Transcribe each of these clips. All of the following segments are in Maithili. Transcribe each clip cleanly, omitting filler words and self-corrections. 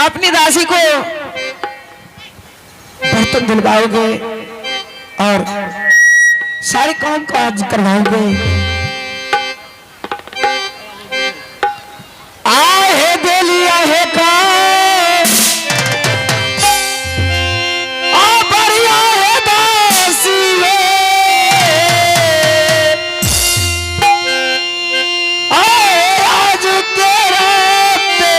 अपनी दासी को बर्तन धुलवाओगे और सारे काम काज करवाओगे। आहे देलिया है का आ बढ़िया है दासी रे। आए आज के राते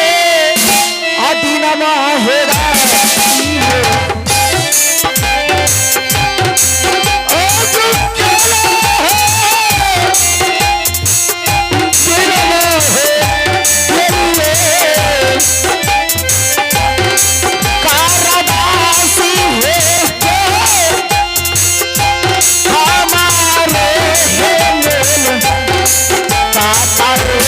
आदिनमा हे दासी रे। आज के राते कारादासी है हमारे हेमेल काता रे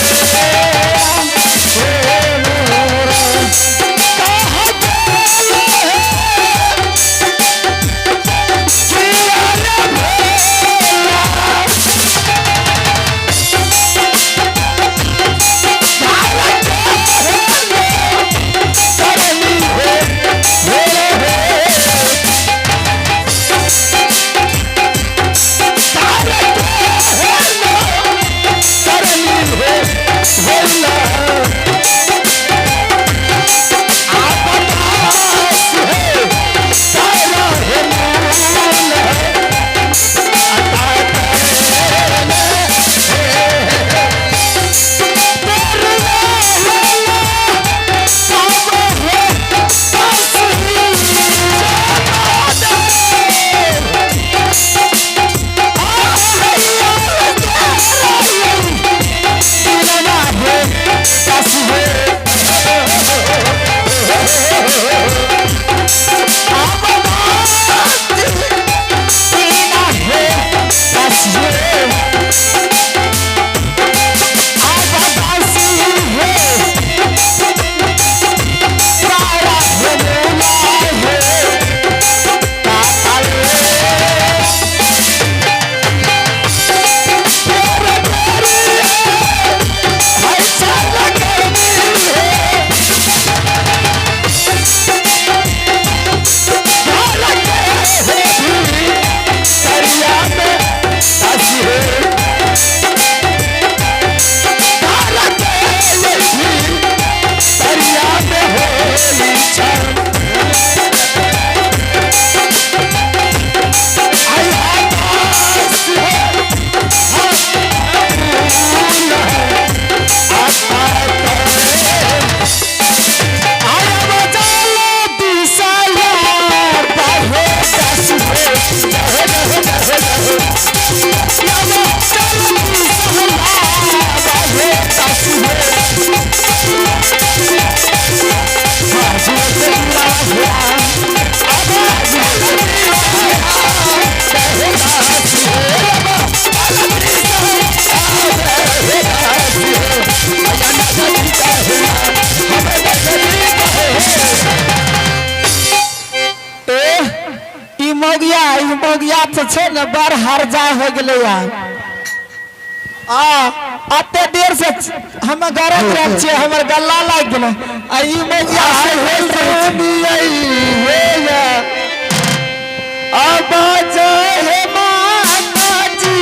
ई मौगिया तऽ छै ने बड़ हरजा हो गेलै यार। आ अते देर से हम गरम रहल छियै, हमर गल्ला लागि गेलै आ ई मौगिया से हेल रहल छै। अब हे माता जी।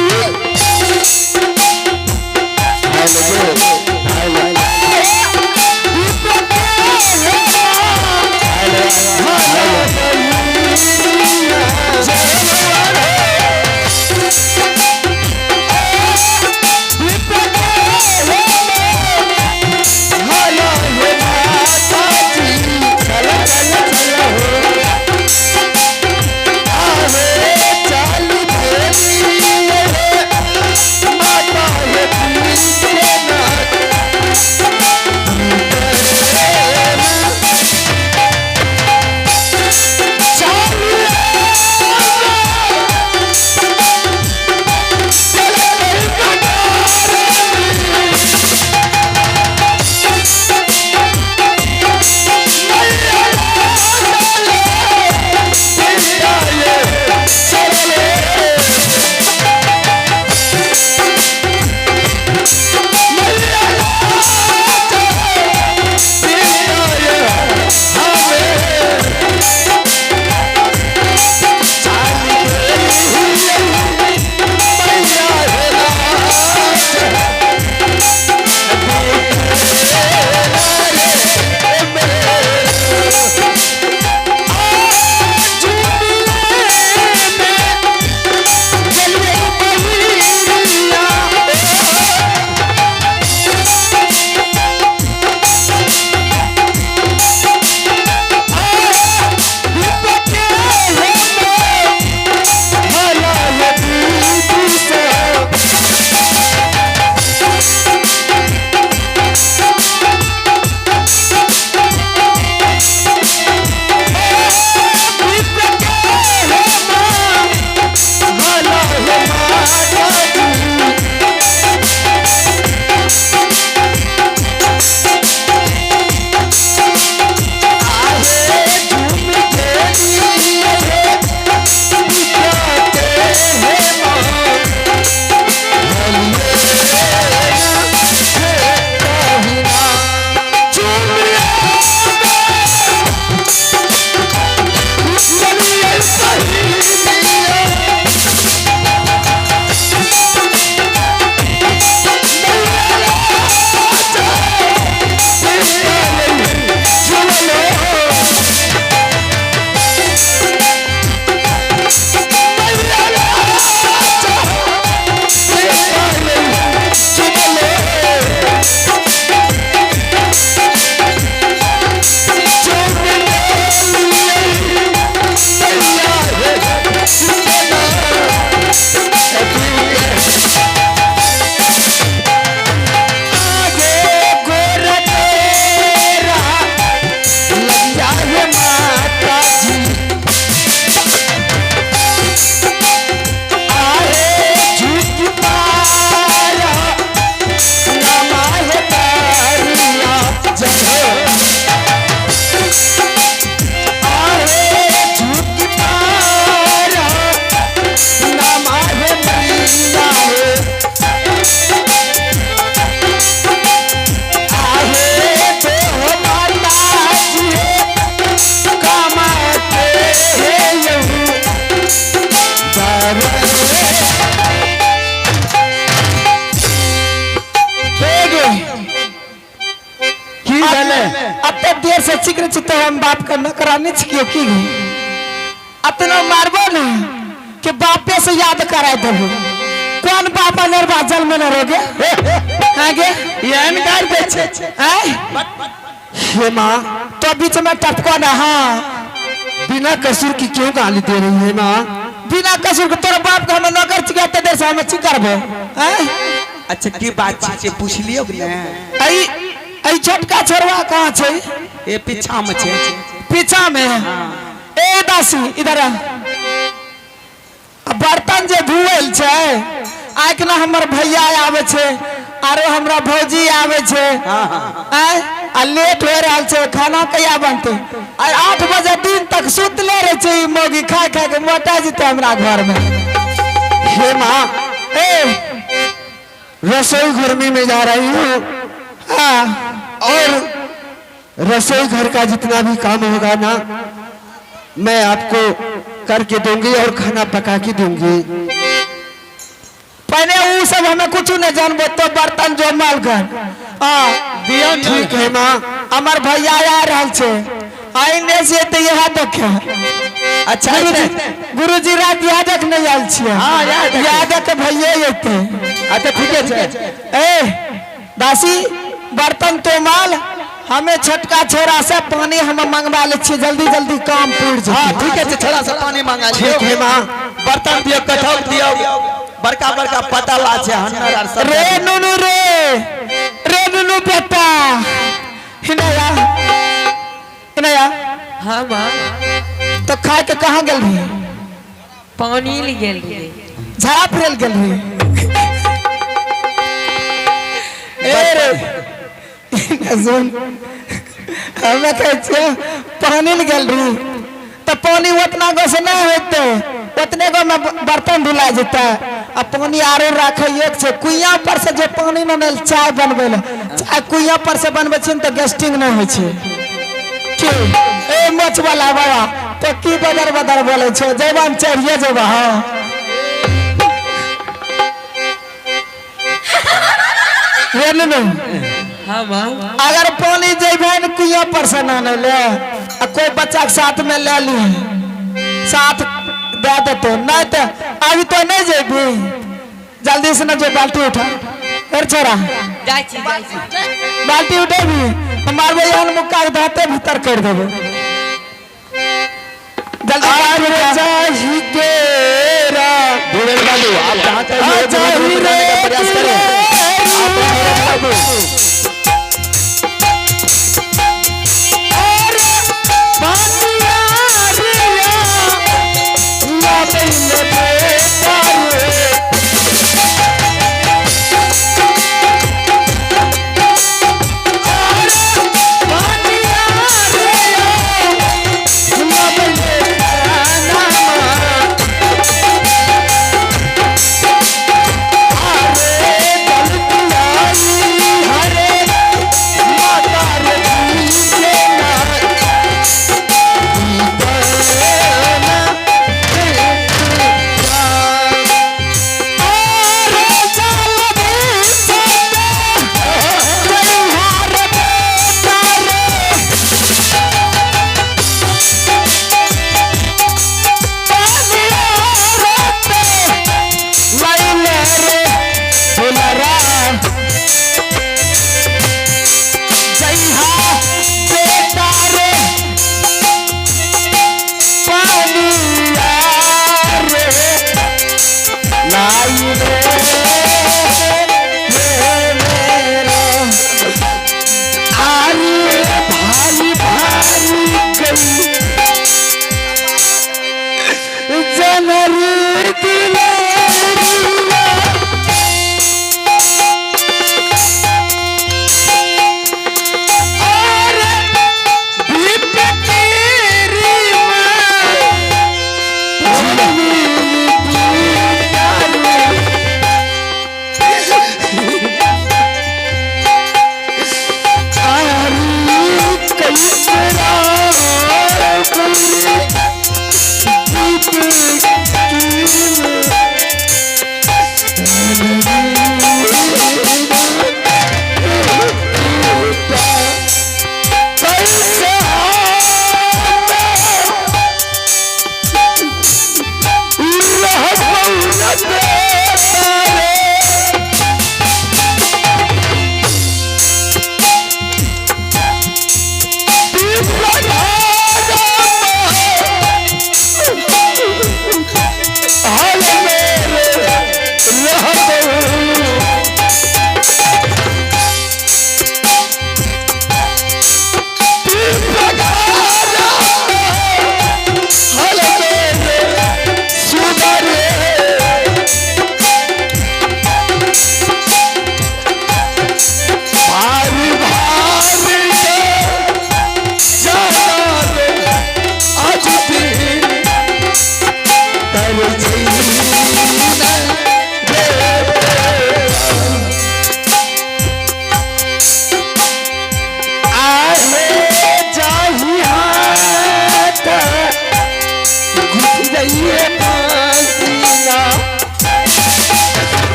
देर से चिकरे चित्ते हम बाप के नौकरानी छिकियो की गे? अतना मारबो ना कि बापे से याद कराय देबो। कौन बाप अनरबा जल में न रोगे आगे एहन गारि दै छै। आय हे माँ, तो बीच में टपको ना। हाँ, बिना कसूर की क्यों गाली दे रही है माँ? बिना कसूर के तोरा बाप के हम नौकर छिकियो, अते देर से हम चिकरबो। आय अच्छा, की बात छै से पूछ लियौ ने। आई आई छोटका छोरवा कहाँ छै? ए पीछा में छै। पीछा में। ए दासी, इधर आ। आ बर्तन जे धुएल छै, आइ ना हमर भैया आबै छै, आरो हमरा भौजी आबै छै। आय आ लेट हो रहल छै, खाना कहिया बनतै? आइ 8 बजे दिन तक सुतले रहै छै ई मौगी, खा खा के मोटा जेतै हमरा घर में। हे माँ, ए रसोई घर में मैं जा रही हूँ। हाँ, और रसोई घर का जितना भी काम होगा ना, मैं आपको करके दूंगी और खाना पका के दूंगी। पहले उ सब हमें कुछ नहीं जानबो, तो बर्तन जो माल कर। हाँ। दियौ ने। ठीक है माँ। हमर भैया आ रहल छै, आइने से तऽ इएह देखे। अच्छा। गुरुजी, अच्छा। गुरुजी रात यादक नहीं आयल छियै। हाँ, यादक। यादक भैये अयतै। अच्छा, ठीके छै। ए दासी, बर्तन तो माल, हमें छोटका छोरा से पानी हम मंगवा ले छियै, जल्दी जल्दी काम पूर जेतै। हाँ, ठीके छै, छोरा से पानी मंगा लियौ। ठीक है माँ। बर्तन दियौ, कठौत दियौ, बड़का बड़का पतला छै हन्नर आर सब। रे नुनू, रे रे नुनू बेटा, हिनया हिनया। हाँ माँ। तो खाए के कहाँ गेल रही? पानी ले गेल रहियै। झाड़ा फिरल गेल रही? ए रे सुन, हमे कहै छियै पानी ले गेल रही तऽ पानी उतना गो से नहि होतै, उतने गो में बर्तन धुला जेतै। आ पानी आरो राखैये के छै कुइयां पर से, जे पानी ने चाय बनबै लए, चाय कुइयां पर से बनबै छियै ने तऽ गेस्टिंग नहि होइ छै। की ए मोछ वाला बाबा, तो की बदर बदर बोलै छौ? जेबा हम चढ़िए जेबा। हाँ रे नुनू। हाँ माँ। अगर पानी जेबे ने कुइयां पर से नाने ले, आ कोई बच्चा के साथ में ले ली, साथ दे देतो, नहीं तो अभी तो नहीं जेबी। जल्दी से ना जो बाल्टी उठा फिर छोरा। जाइ छी, जाइ छी। बाल्टी उठेबी, मारबे यहाँ मुक्का के दांते भीतर कर देबे। जल्दी बाल्टी उठा। चाही केरा धीरेन्द्र बाबू, आप जहाँ कहीं हो, चाही धीरेन्द्र रे बनाने का प्रयास करें। आप बाबू हरे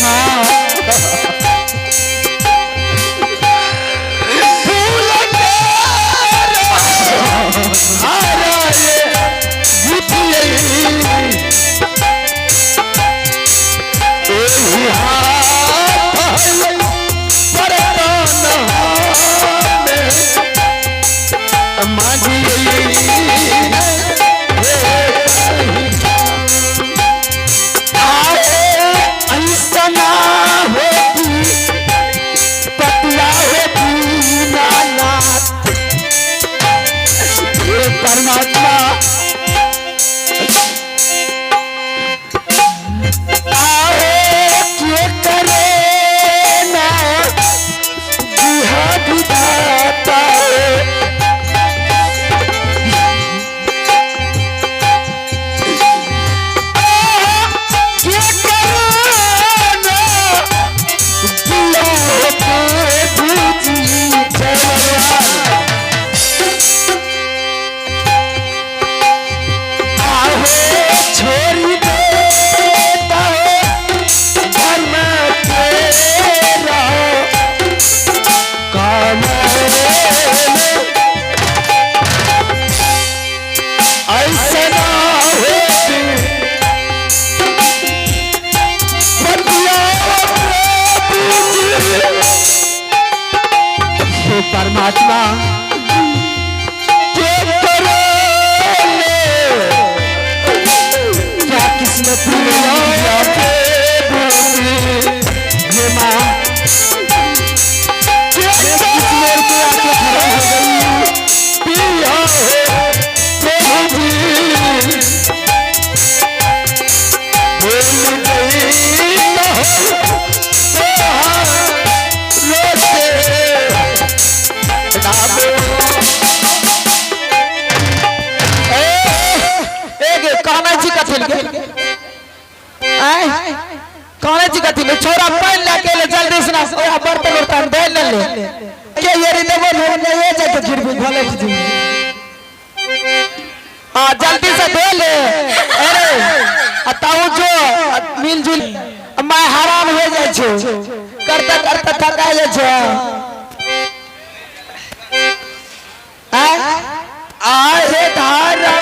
माँ फूल के हारा ये गुथियई एही हाथ बरतन हमें परमात्मा आए के करे ना जिहाद दाता के करे ना जिहाद जी चलवान आहो छोड़ देता धर्म तेरा काम ऐसा ना होती बतिया प्रभु जी। हे परमात्मा के करे ले क्या किस्मत में ये माँ किस मोड़ पे आके खड़ा हो गई पिया हो प्रभु जी बोल गई ना हो रोते डाबो ए कहना छी कथि के आय कहना छी कथि ले छोरा पानि लए के ले जल्दी से ना ओया बर्तन उर्तन धो ले ले के येरी देबो ने ने ये जाके गिरबी भले जी आ जल्दी से धो ले अरे आ ताऊ जो आ मिलजुल मैं हराम हो जाइ छौ करता करता थका जाइ छौ आय आरे धारा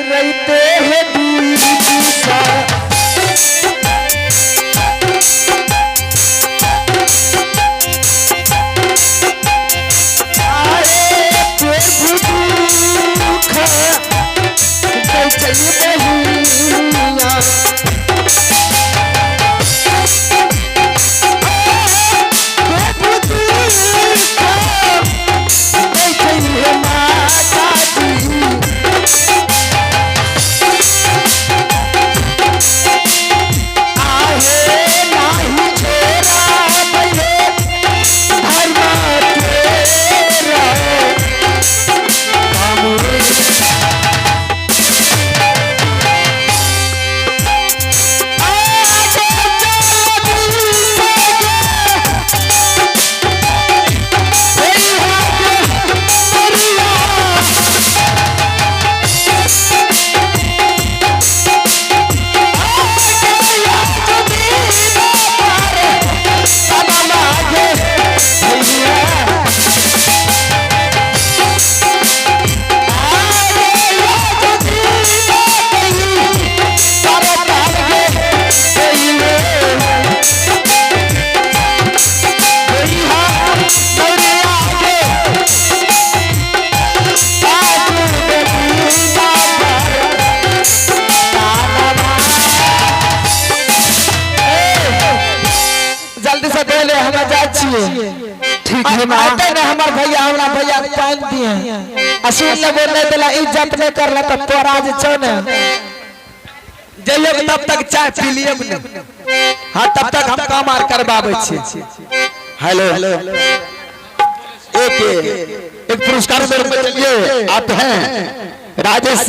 रहते हैं दूर सा आरे प्रभु दुख कैसे बहिया प्रभु दुख कैसे माता जी आहे नाही छोरा पहिले धर्म केरा जल्दी से दे ले हमरा जाइ छियै ठीक है माँ आते ने हमर भैया हमरा भैया के पानि दिए आ सुन लेबो नहीं देला इज्जत नहीं करला त तोरा जे छौ ने जइयो तब तक चाय पी लियब ने हाँ तब तक हम काम आर करबाबै छी हेलो एक एक पुरस्कार मेरे को चलिए आप हैं राजेश।